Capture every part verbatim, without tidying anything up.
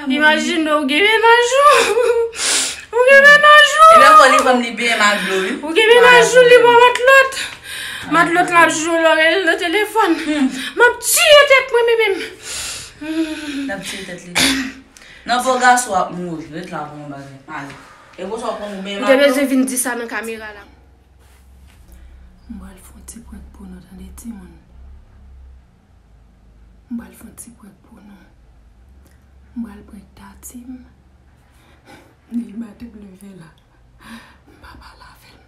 Imajine w gen mennaj ou. Ou gen mennaj ou. Ebyen, fò li ban m li benyen m ak dlo, wi. Ou gen mennaj ou, li bò matlòt. Matlòt la ap jwe lòrèy nan telefòn. M ap tiye tèt mwen, mwen menm. L ap tiye tèt li. Nan po gason ap mouri. Ret la pou yon bagay. Ale. E konsa w pran ou benyen matlòt. Ou te bezwen vin di sa nan kamera la. M pral fè yon ti prank pou nou, tande, timoun. M pral fè yon ti prank pou nou. M pral prank Tati m. Li maten m leve la. M pa pale avè l.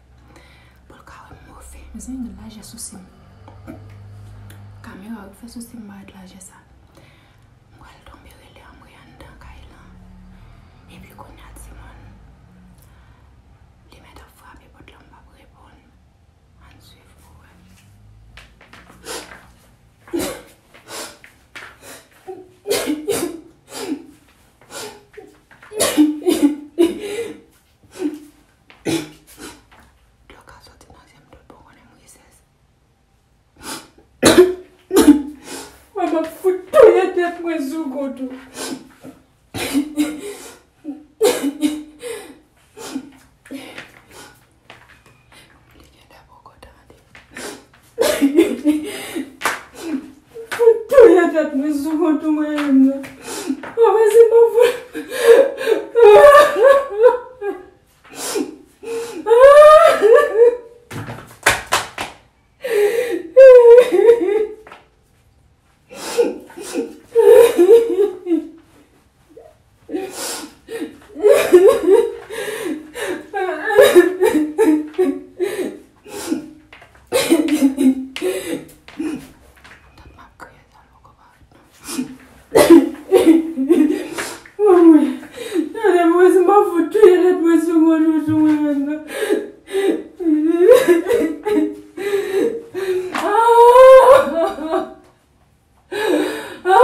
Pou l ka wè m move. Mezanmi, gen lajès sou sim. Kamera wi fè sou sim parèt lajè sa. M pral tonbe rele Anmwe anndan kay lan. Epi kounye a, timoun, li mèt ap frape pòt la, m p ap reponn. Ann swiv pou wè. Dlo ka soti nan je m, tout bon konnen m rizèz. Mwen, m ap fout touye tèt mwen sou kont ou. Li gentan poko tande. Fout touye tèt mwen sou kont ou mwen menm nan. Mwen panse m ap fout. Mwen, tande mwen, si m ap fout touye tèt mwen sou mwen, sou mwen menm nan. Ah! Ah!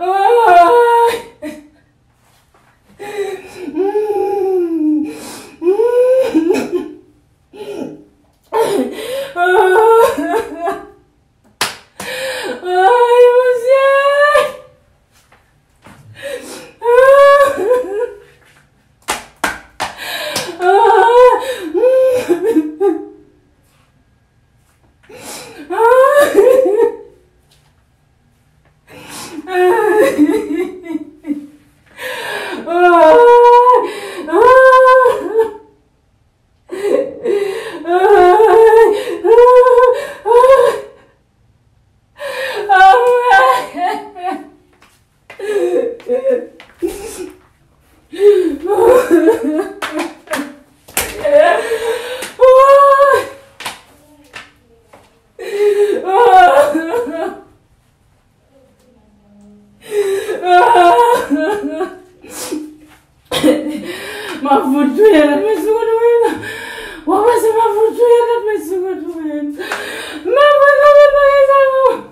Ah! Ay, Bondye! M ap fout touye tèt mwen sou kont mwen. W ap panse m ap fout touye tèt mwen sou kont mwen. M ap fout touye tèt mwen sou kont mwen.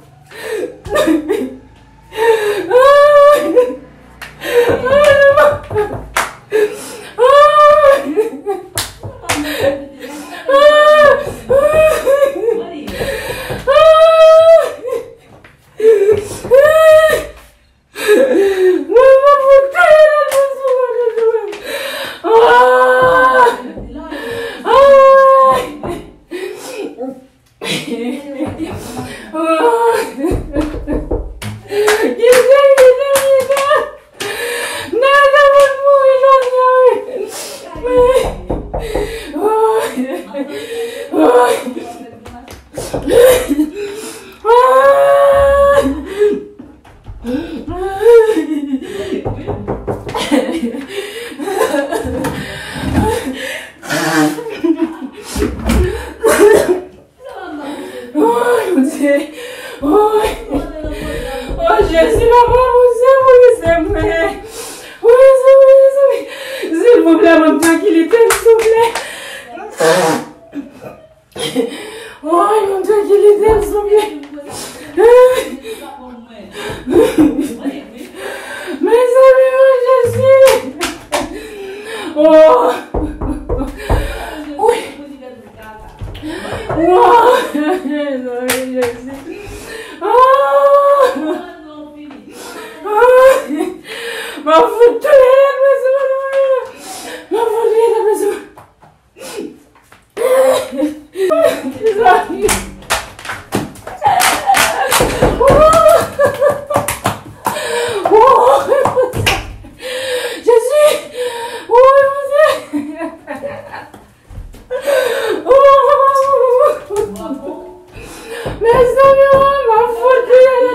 Woy, Bondye. Woy. O Jezi, papa, Bondye, Bondye, Bondye. Woy, Bondye, Bondye. Silvouplè, ban m trankilite, silvouplè. Woy, ban m trankilite, silvouplè. Mezanmi, o Jezi. Oh. Wi. Woy, mezanmi, Jezi. Oh. M ap fout touye l, mesye, m ap fout touye l, mesye. Jezi! Woy, Bondye! Mezanmi, woy, m ap fout li anlè.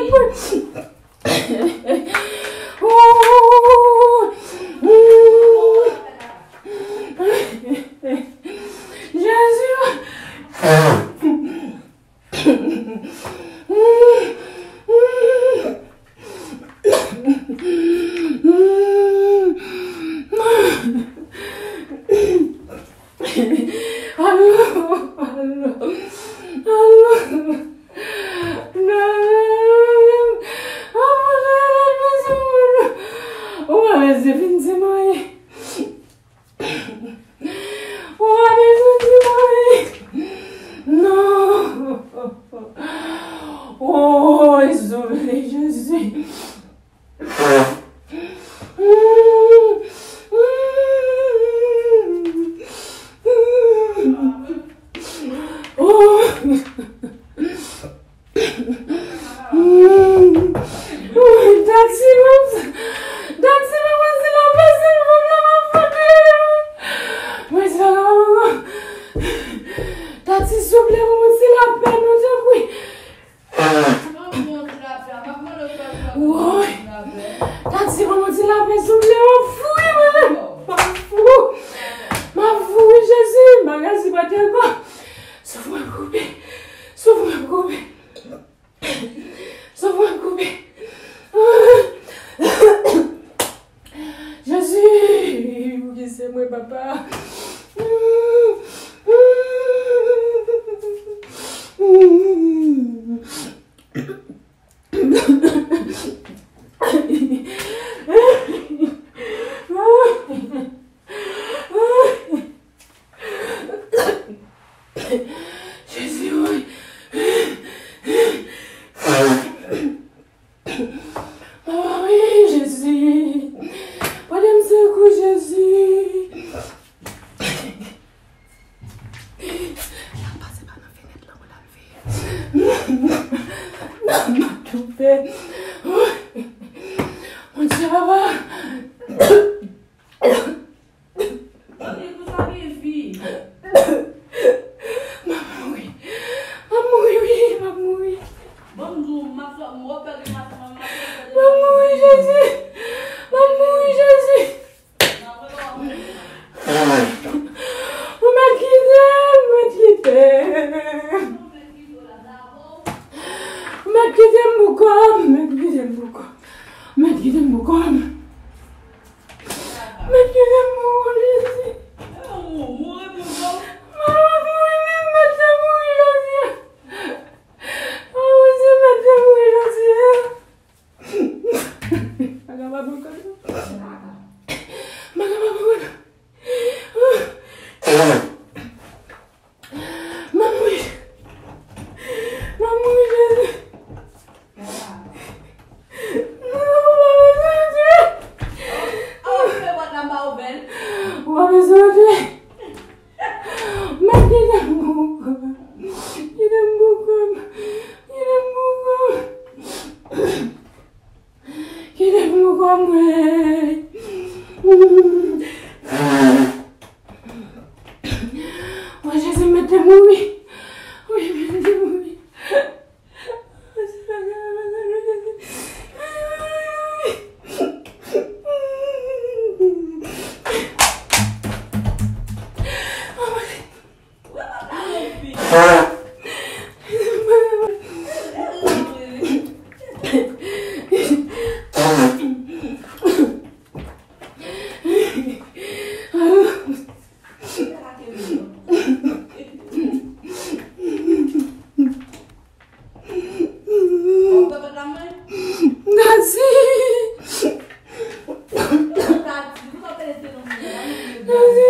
Jezi! Alo, alo, alo. Ou pa bezwen vin di m anyen. Ou pa bezwen di m anyen. Non. Woy, souple, Jezi. Taxi, taxi, mwen se lapè, silvouplè, mwen fout li. Mwen se lapè, mwen. Taxi, souple, mwen se lapè, non, tanpri. Woy! Taxi, ban mwen ti lapè, souple, m ap fou wi, mwen menm. M ap fou. M ap fou wi, Jezi, bagay sipòte ankò. Souf mwen koupe. Souf mwen koupe. Souf mwen koupe. Jezi, ou ki se mwen, papa. Jezi, woy. Woy, Jezi. Pote m sekou, Jezi. L ap pase pa nan fenèt lan pou l al veye. M ap toufe. Bondye, papa. Mami, pou sa gen fi. M ap mouri. M ap mouri, wi, m ap mouri. Ban m di w, m ap fè, m ap pèdi maten, m ap pèdi. M ap mouri, Jezi. M ap mouri, Jezi. Ou mèt kite m, mèt kite m. Ou mèt kite m pou kò m, mèt kite m pou kò m. Mèt kite m pou kò m. Mèt kite m pou kò m, Jezi. Mwen mouri menm, mèt te mouri jodi a. Mwen mouri, mèt te mouri jodi a. Bagay pa bon kòm nan. Bagay pa bon kòm nan. M ap mouri. M ap mouri, Jezi. Ou pa bezwen antre. Mèt kite m pou kò m. Kite m pou kò m. Kite m pou kò m. Kite m pou kò mwen. O Jezi, m mèt te mouri. Wi, m mèt te mouri. Nazi! Nazi,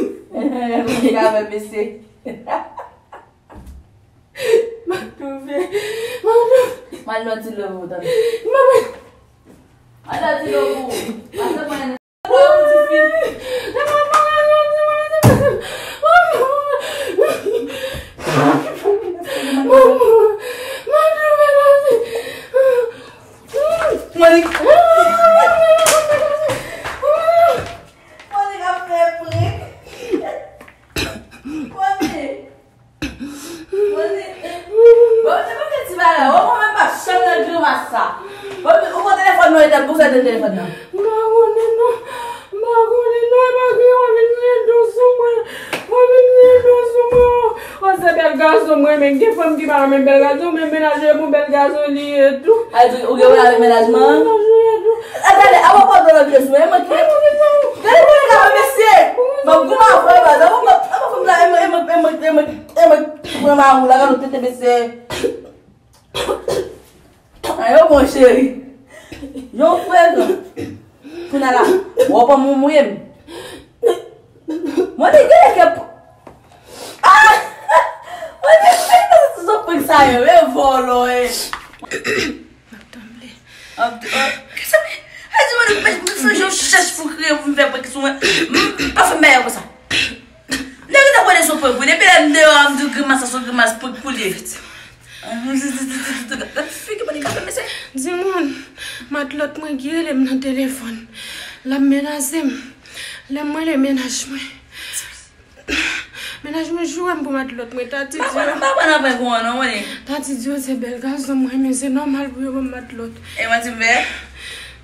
Mwen ka fè mesye. M ap toufe. M ap toufe. M al nan ti love ou, tande. M ap Al nan ti love ou. Pase mwen nan love ou, tifi. Monique. Monique ap fè prank. Monique. Monique. Bon, se pa ti bagay. Ou mwen menm pa chanm nan grimas sa. Bon, ou pran telefòn nan, Etèl, pou sa te telefòn nan. M pa konnen non. M pa konnen non, e pa gen w ap vin ri dous sou mwen. W ap vin ri dous sou mwen. Ou se bèl gason, mwen renmen. Gen fanm ki pa renmen bèl gason, men menaj yo bon bèl gason li ye tou. A di, ou gen wè avèk menaj man? Menaj yo ye tou. A, tande, a, w ap pran nan vye sou, e manke. Gade pou li ka fè mesye. M ap goumen avè w, baz. A, w ap, a, fanm la, e mwen, e mwen, e mwen, e mwen, e mwen, pran marou la, gade w tete mesye. Ayo, mon cheri. Yon frekan. Kounye a la, w ap mouye m. Mwen di gen kè. Ah! Mwen di se sou prank sa yo, e vòlò e. M ap tanble. Ap di, oh, kisa mi? A di mwen, mwen fè yon chèch pou kriye, pou m fè prank sou mwen. M pa fè bagay konsa. Nèg yo ta kwè se yon prank wi. Depi lè m deyò a, m di w grimas sa se yon grimas prank pou li. Gad figi Monica fè mesye. Timoun, matlòt mwen ki rele m nan telefòn. L ap menaze m. Lè m rele mennaj mwen. Mennaj mwen joure m pou matlòt mwen. Tati di yo. M pa kwè nan prank ou an non, Monica. Tati di yo se bèl gason m renmen, se nòmal pou yo ban m matlòt. E mwen di m fè?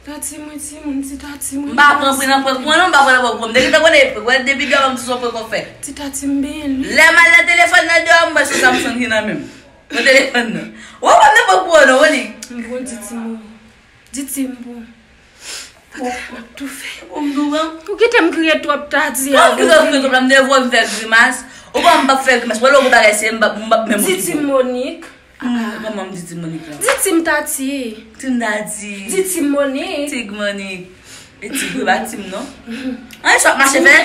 Tati mwen timoun, ti tati mwen. M pa pran pri nan prank mwen non, m pa pran nan prank mwen. M te gentan konnen e prank. Wè depi deyò m di se yon prank w ap fè. Ti tati m benyen l wi. Lè m al nan telefòn nan deyò, m wè se Samsung ki nan men m. Nan telefòn nan. Ou pa nan prank mwen non, Monica. M pran di timoun. Di ti m pou. Tati m ap toufe. Ou m douvan. Ou kite m kriye twòp Tati. Kòman m kite w kriye twòp la, m devwa m fè grimas. Ou pa m p ap fè grimas. Wè lè w gwo bagay se m p ap m p ap menm okipe w. Di ti Monik. Hmm, kòman m di ti Monik la? Di ti m Tati. Ti m Tati. Di ti Monik. Tig Monik. E tig wi, pa ti m non. An, sa ap mache fè?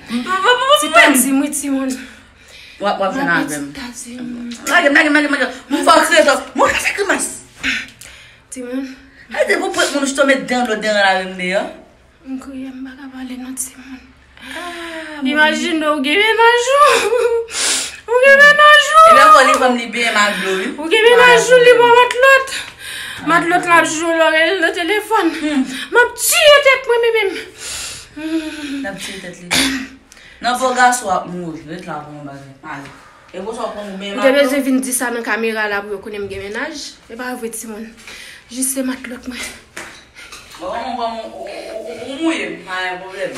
Ti Tati m wi timoun. W ap w ap jwenn avè m. Lage m, lage m, lage m, lage m. M fè w kriye twòp. Mwen ka fè grimas. Timoun. Arete pou prank moun, ou chita w met dan lòt dan lari m deyò. M kriye, m pa ka pale non timoun. Imajine w gen mennaj ou. Ou gen mennaj ou. Ebyen fò li ban m li benyen m ak dlo wi. Ou gen mennaj ou, li ba w matlòt. Matlòt la ap joure lòrèy li nan telefòn. M ap tiye tèt mwen menm. L ap tiye tèt li. Nan po gason w ap mouri, ret la pou yon bagay. Pale. E konsa w pran ou benyen matlòt. M te bezwen vin di sa nan kamera la pou yo konnen m gen mennaj. E pa vre timoun. Jis se matlòt mwen. Bon, kòman w pran m, ou mouye m, pa gen pwoblèm.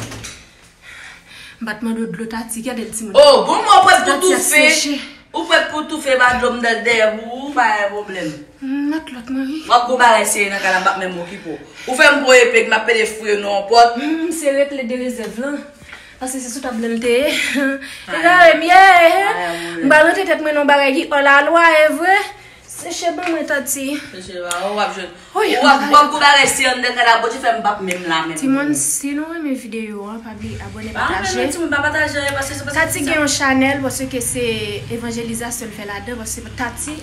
M pa t mande w dlo Tati, gade l timoun. Oh, bon, mwen prèt pou toufe. Ou prèt pou toufe, ba dlo m dèyè pou ou, pa gen pwoblèm. Matlòt mwen wi. W ap gwo bagay serye nan kay la, m p ap menm okipe w. Ou fè m pran epe, m ap pede fouye nan yon pòt. M se regle de rezèv lan. Paske se sou tab lan l te ye. E gade m ye. M pral rantre tèt mwen nan yon bagay ki hors la loi, e vre. Seche ban mwen Tati. Seche ba ou, w ap jwenn. Ou ap, w ap gwo bagay si anndan kay la, Bondye fè m p ap menm la menm. Timoun, si nou renmen videyo an, pa bliye abòne, pataje. Timoun pa pataje, paske se pa Tati gen yon chanèl, paske se evanjelizasyon l fè ladan, paske Tati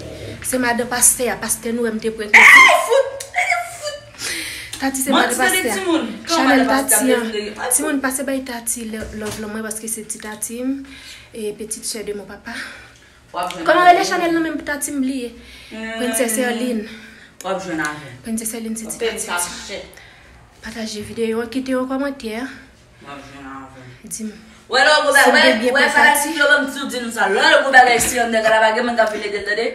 se madan pastè a, pastè nou wè m te prank li. Tati se madan pastè a. Chanèl Tati an. Timoun pase bay Tati love lan mwen, paske se ti Tati m, e petite sœur de mon papa. Kòman rele chanèl nan menm pou Tati m bliye? Princess Erline. W ap jwenn avè m. Princess Erline se ti Tati m. Pataje videyo an, kite yon kòmantè. W ap jwenn avè m. Di m. Wè lè w gwo bagay, wè, wè fanatik yo ban m di, di nou sa. Lè w gwo bagay si anndan kay la pa gen moun k ap vin ede l tande.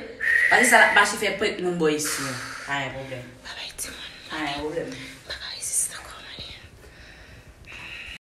Paske sa l ap mache fè prank nou bò isi an. Pa gen pwoblèm. Babay timoun. Pa gen pwoblèm.